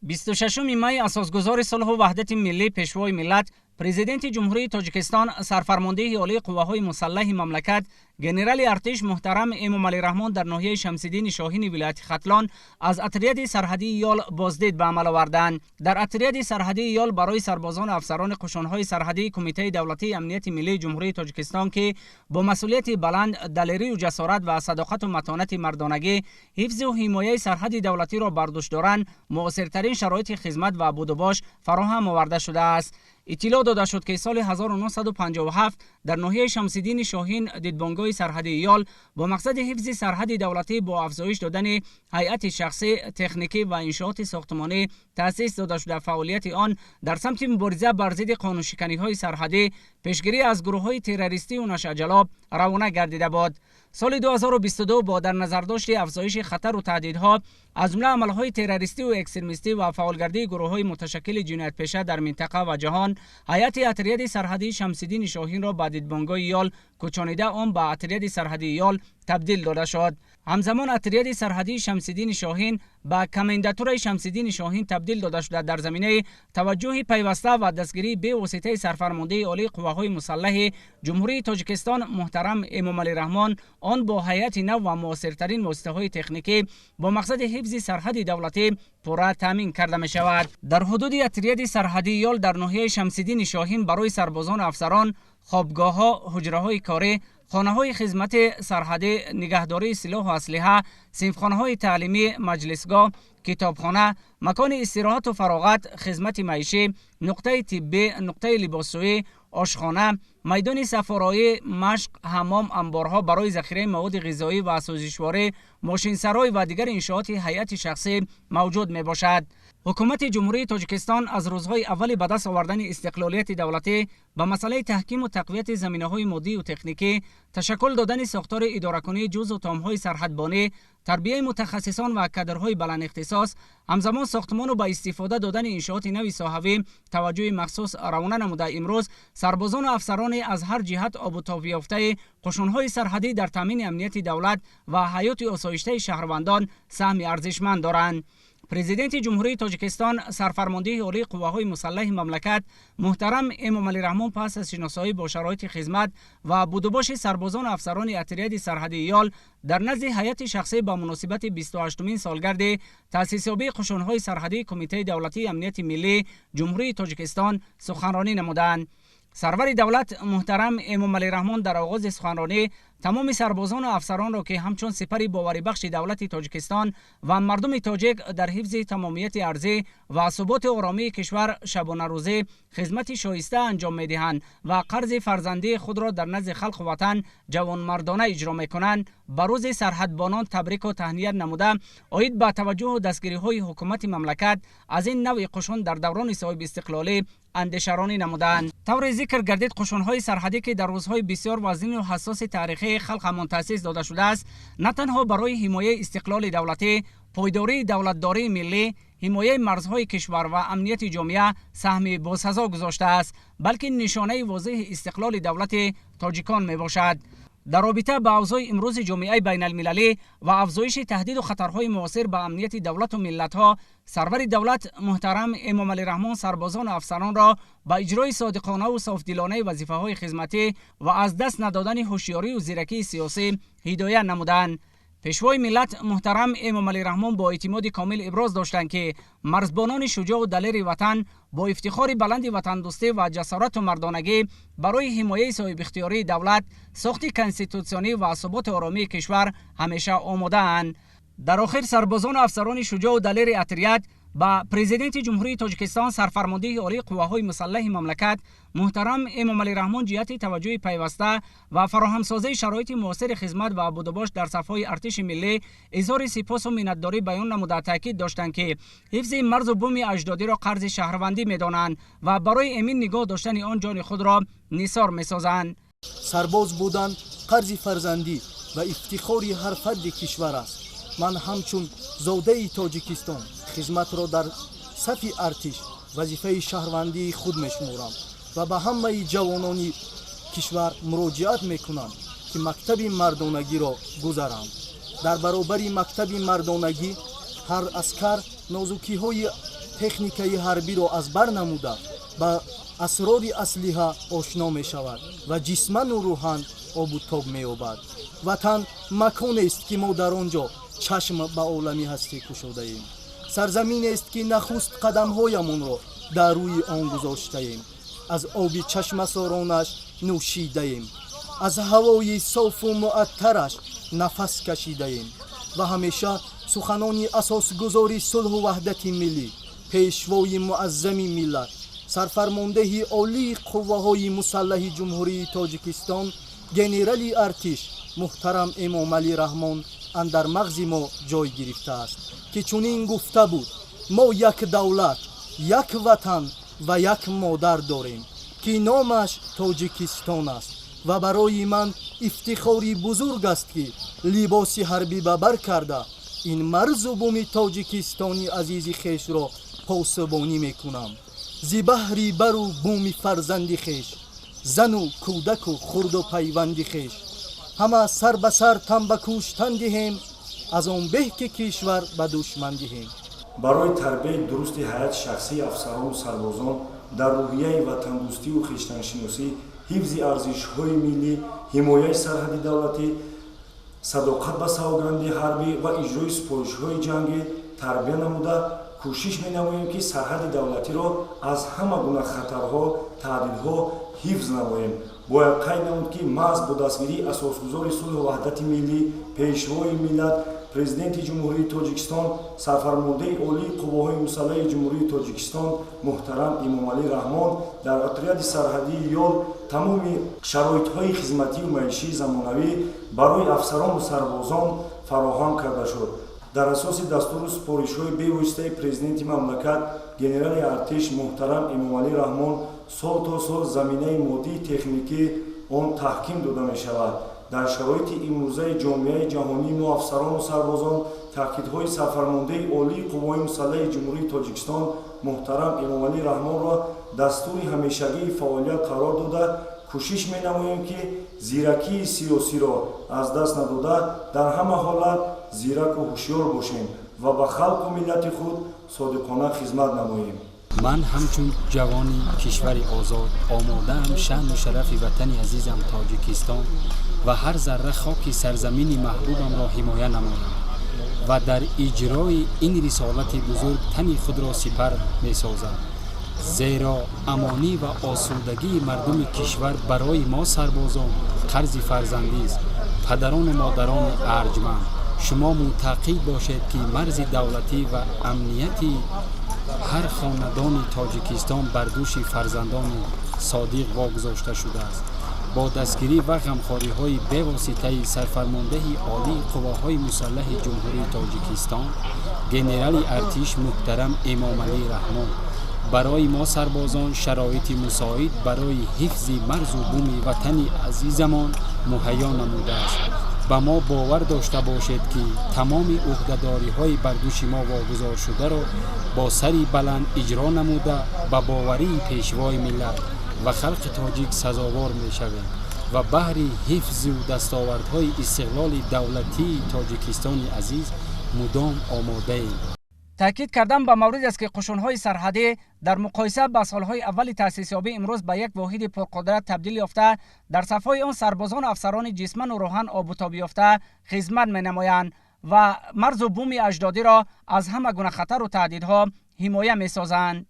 26 май асосгузори сулҳу ваҳдати миллӣ, пешвои миллат, президенти Ҷумҳурии Тоҷикистон, сарфармондеҳи олии қувваҳои мусаллаҳи мамлакат, генерали артиш муҳтарам Эмомалӣ Раҳмон дар ноҳияи Шамсиддини Шоҳини вилояти Хатлон аз отряди сарҳадии Ёл боздид ба амал оварданд. Дар отряди сарҳадии Ёл барои сарбозону афсарони қушунҳои сарҳадии Кумитаи давлатии амнияти миллии Ҷумҳурии Тоҷикистон, ки бо масъулияти баланд, далерию ҷасорат ва садоқату матонати мардонагӣ ҳифзу ҳимояи сарҳади давлатиро бар дӯш доранд, муосиртарин шароити хизмат ва будубош фароҳам оварда шудааст. Иттилоъ дода шуд, ки соли 1957 дар ноҳияи Шамсиддини Шоҳин дидбонгоҳи сарҳадии Ёл бо мақсади ҳифзи сарҳади давлатӣ бо афзоиш додани ҳайати шахсӣ, техникӣ ва иншооти сохтмонӣ таъсис дода шуда, фаъолияти он дар самти мубориза бар зидди қонуншиканиҳои сарҳадӣ, пешгирӣ аз гурӯҳҳои террористию нашъаҷалоб равона гардида буд. Соли 2022 бо дар назардошти афзоиши хатару таҳдидҳо, аз ҷумла амалҳои террористию экстремистӣ ва фаъолгардии гурӯҳҳои муташаккили ҷиноятпеша дар минтақа ва ҷаҳон, ҳайати отряди сарҳадии Шамсиддини Шоҳинро ба дидбонгоҳи Ёл кӯчонида, он ба отряди сарҳадии Ёл табдил дода шуд. Ҳамзамон отряди сарҳадии Шамсиддини Шоҳин ба комендатураи Шамсиддини Шоҳин табдил дода шуда, дар заминаи таваҷҷӯҳи пайваста ва дастгирии бевоситаи сарфармондеҳи олии қувваҳои мусаллаҳи Ҷумҳурии Тоҷикистон муҳтарам Эмомалӣ Раҳмон он бо ҳайати нав ва муосиртарин воситаҳои техникӣ бо мақсади ҳифзи сарҳади давлатӣ пурра таъмин карда мешавад. Дар ҳудуди отряди сарҳадии Ёл дар ноҳияи Шамсиддини Шоҳин барои сарбозону афсарон хобгоҳҳо, ҳуҷраҳои корӣ, хонаҳои хизмати сарҳадӣ, нигаҳдории силоҳу аслиҳа, синфхонаҳои таълимӣ, маҷлисгоҳ, китобхона, макони истироҳату фароғат, хизмати маишӣ, нуқтаи тиббӣ, нуқтаи либосшӯӣ, ошхона, майдони сафороӣ, машқ, ҳаммом, амборҳо барои захираи маводи ғизоӣ ва сӯзишворӣ, мошинсарой ва дигар иншооти ҳайати шахсӣ мавҷуд мебошад. Ҳукумати Ҷумҳурии Тоҷикистон аз рӯзҳои аввали ба даст овардани истиқлолияти давлатӣ ба масъалаи таҳкиму тақвияти заминаҳои моддию техникӣ, ташаккул додани сохтори идоракунии ҷузъу томҳои сарҳадбонӣ, тарбияи мутахассисон ва кадрҳои баландихтисос, ҳамзамон сохтмону ба истифода додани иншооти нави соҳавӣ таваҷҷӯҳи махсус равона намуда, имрӯз сарбозону афсарони аз ҳар ҷиҳат обутобёфтаи қушунҳои сарҳадӣ дар таъмини амнияти давлат ва ҳаёти осоиштаи шаҳрвандон саҳми арзишманд доранд. Президенти Ҷумҳурии Тоҷикистон, сарфармондеҳи олии қувваҳои мусаллаҳи мамлакат муҳтарам Эмомалӣ Раҳмон пас аз шиносоӣ бо шароити хизмат ва будубоши сарбозону афсарони отряди сарҳадии Ёл дар назди ҳайати шахсӣ ба муносибати 28-умин солгарди таъсисёбии қушунҳои сарҳадии Кумитаи давлатии амнияти миллии Ҷумҳурии Тоҷикистон суханронӣ намуданд. Сарвари давлат муҳтарам Эмомалӣ Раҳмон дар оғози суханронӣ тамоми сарбозону афсаронро, ки ҳамчун сипари боварибахши давлати Тоҷикистон ва мардуми тоҷик дар ҳифзи тамомияти арзӣ ва суботи оромии кишвар шабонарӯзӣ хизмати шоиста анҷом медиҳанд ва қарзи фарзандии худро дар назди халқу ватан ҷавонмардона иҷро мекунанд, ба рӯзи сарҳадбонон табрику таҳният намуда, оид ба таваҷҷӯҳу дастгириҳои ҳукумати мамлакат аз ин навъи қушун дар даврони соҳибистиқлолӣ андешаронӣ намуданд. Тавре зикр гардид, қушунҳои сарҳадӣ, ки дар рӯзҳои бисёр вазнину ҳассоси таърихии халқамон таъсис дода шудааст, на танҳо барои ҳимояи истиқлоли давлатӣ, пойдории давлатдории миллӣ, ҳимояи марзҳои кишвар ва амнияти ҷомеа саҳми босазо гузоштааст, балки нишонаи возеҳи истиқлоли давлати тоҷикон мебошад. Дар робита ба авзои имрӯзи ҷомеаи байналмилалӣ ва афзоиши таҳдиду хатарҳои муосир ба амнияти давлату миллатҳо, сарвари давлат муҳтарам Эмомалӣ Раҳмон сарбозону афсаронро ба иҷрои содиқонаву софдилонаи вазифаҳои хизматӣ ва аз даст надодани ҳушёрию зиракии сиёсӣ ҳидоят намуданд. Пешвои миллат муҳтарам Эмомалӣ Раҳмон бо эътимоди комил иброз доштанд, ки марзбонони шуҷоъу далери ватан бо ифтихори баланди ватандӯстӣ ва ҷасорату мардонагӣ барои ҳимояи соҳибихтиёрии давлат, сохти конститутсионӣ ва суботи оромии кишвар ҳамеша омодаанд. Дар охир сарбозону афсарони шуҷоъу далери отряд ба президенти Ҷумҳурии Тоҷикистон, сарфармондеҳи олии қувваҳои мусаллаҳи мамлакат муҳтарам Эмомалӣ Раҳмон ҷиҳати таваҷҷӯҳи пайваста ва фароҳамсозии шароити муосири хизмат ва будубош дар сафҳои артиши миллӣ изҳори сипосу миннатдорӣ баён намуда, таъкид доштанд, ки ҳифзи марзу буми аҷдодиро қарзи шаҳрвандӣ медонанд ва барои эмин нигоҳ доштани он ҷони худро нисор месозанд. Сарбоз будан қарзи фарзандӣ ва ифтихори ҳар фарди кишвар аст. Ман ҳамчун зодаи Тоҷикистон хизматро дар сафи артиш вазифаи шаҳрвандии худ мешуморам ва ба ҳамаи ҷавонони кишвар муроҷиат мекунам, ки мактаби мардонагиро гузаранд. Дар баробари мактаби мардонагӣ ҳар аскар нозукиҳои Техникаи ҳарбиро аз бар намуда, ба асрори аслиҳа ошно мешавад ва ҷисману рӯҳан обу тоб меёбад. Ватан маконест, ки мо дар он ҷо чашм ба олами ҳастӣ кушодаем, сарзаминест, ки нахуст қадамҳоямонро дар рӯи он гузоштаем, аз оби чашмасоронаш нӯшидаем, аз ҳавои софу муаттараш нафас кашидаем ва ҳамеша суханони асосгузори сулҳу ваҳдати миллӣ, Пешвои муаззами миллат, Сарфармондеҳи Олии Қувваҳои Мусаллаҳи Ҷумҳурии Тоҷикистон, генерали артиш муҳтарам Эмомалӣ Раҳмон андар мағзи мо ҷой гирифтааст, ки чунин гуфта буд: «Мо як давлат, як ватан ва як модар дорем, ки номаш Тоҷикистон аст». Ва барои ман ифтихори бузург аст, ки либоси ҳарбӣ ба бар карда, ин марзу буми Тоҷикистони азизи хешро посбонӣ мекунам. Зи баҳри бару буми фарзанди хеш, зану кӯдаку хурду пайванди хеш, ҳама сар ба сар тан ба куштан диҳем, аз он беҳ, ки кишвар ба душман диҳем. Барои тарбияи дурусти ҳайати шахсии афсарону сарбозон дар рӯҳияи ватандӯстиву хештаншиносӣ, ҳифзи арзишҳои миллӣ, ҳимояи сарҳади давлатӣ, садоқат ба савганди ҳарбӣ ва иҷрои супоришҳои ҷангӣ тарбия намуда, кӯшиш менамоем, ки сарҳади давлатиро аз ҳама гуна хатарҳо, таҳдидҳо ҳифз намоем. Бояд қайд намуд, ки маҳз бо дастгирии Асосгузори сулҳу ваҳдати миллӣ, Пешвои миллат, Президенти Ҷумҳурии Тоҷикистон, Сарфармондеҳи Олии Қувваҳои Мусаллаҳи Ҷумҳурии Тоҷикистон муҳтарам Эмомалӣ Раҳмон дар отряди сарҳадии Ёл тамоми шароитҳои хизматию маишии замонавӣ барои афсарону сарбозон фароҳам карда шуд. Дар асоси дастуру супоришҳои бевоситаи Президенти мамлакат, генерали артиш муҳтарам Эмомалӣ Раҳмон, сол то сол заминаи моддии техникӣ он таҳким дода мешавад. Дар шароити имрӯзаи ҷомеаи ҷаҳонӣ мо, афсарону сарбозон, таъкидҳои Сарфармондеҳи Олии Қувваҳои Мусаллаҳи Ҷумҳурии Тоҷикистон муҳтарам Эмомалӣ Раҳмонро дастури ҳамешагии фаъолият қарор дода, кӯшиш менамоем, ки зиракии сиёсиро аз даст надода, дар ҳама ҳолат зираку ҳушёр бошем ва ба халқу миллати худ содиқона хизмат намоем. Ман ҳамчун ҷавони кишвари озод омодаам шаъну шарафи ватани азизам Тоҷикистон ва ҳар зарра хоки сарзамини маҳбубамро ҳимоя намоям ва дар иҷрои ин рисолати бузург тани худро сипар месозам, зеро амонӣ ва осудагии мардуми кишвар барои мо, сарбозон, қарзи фарзандист. Падарону модарони арҷманд, шумо мутақид бошед, ки марзи давлатӣ ва амнияти ҳар хонадони Тоҷикистон бар дӯши фарзандони содиқ вогузошта шудааст. Бо дастгирӣ ва ғамхориҳои бевоситаи Сарфармондеҳи Олии Қувваҳои Мусаллаҳи Ҷумҳурии Тоҷикистон, генерали артиш муҳтарам Эмомалӣ Раҳмон, барои мо, сарбозон, шароити мусоид барои ҳифзи марзу буми ватани азизамон муҳайё намудааст. Ба мо бовар дошта бошед, ки тамоми ӯҳдадориҳои бар дӯши мо вогузоршударо бо сари баланд иҷро намуда, ба боварии Пешвои миллат ва халқи тоҷик сазовор мешавем ва баҳри ҳифзу дастовардҳои истиқлоли давлатии Тоҷикистони азиз мудом омодаем. Таъкид кардан ба маврид аст, ки қушунҳои сарҳадӣ дар муқоиса ба солҳои аввали таъсисёбӣ имрӯз ба як воҳиди пурқудрат табдил ёфта, дар сафҳои он сарбозону афсарони ҷисману рӯҳан обутоб ёфта хизмат менамоянд ва марзу буми аҷдодиро аз ҳама гуна хатару таҳдидҳо ҳимоя месозанд.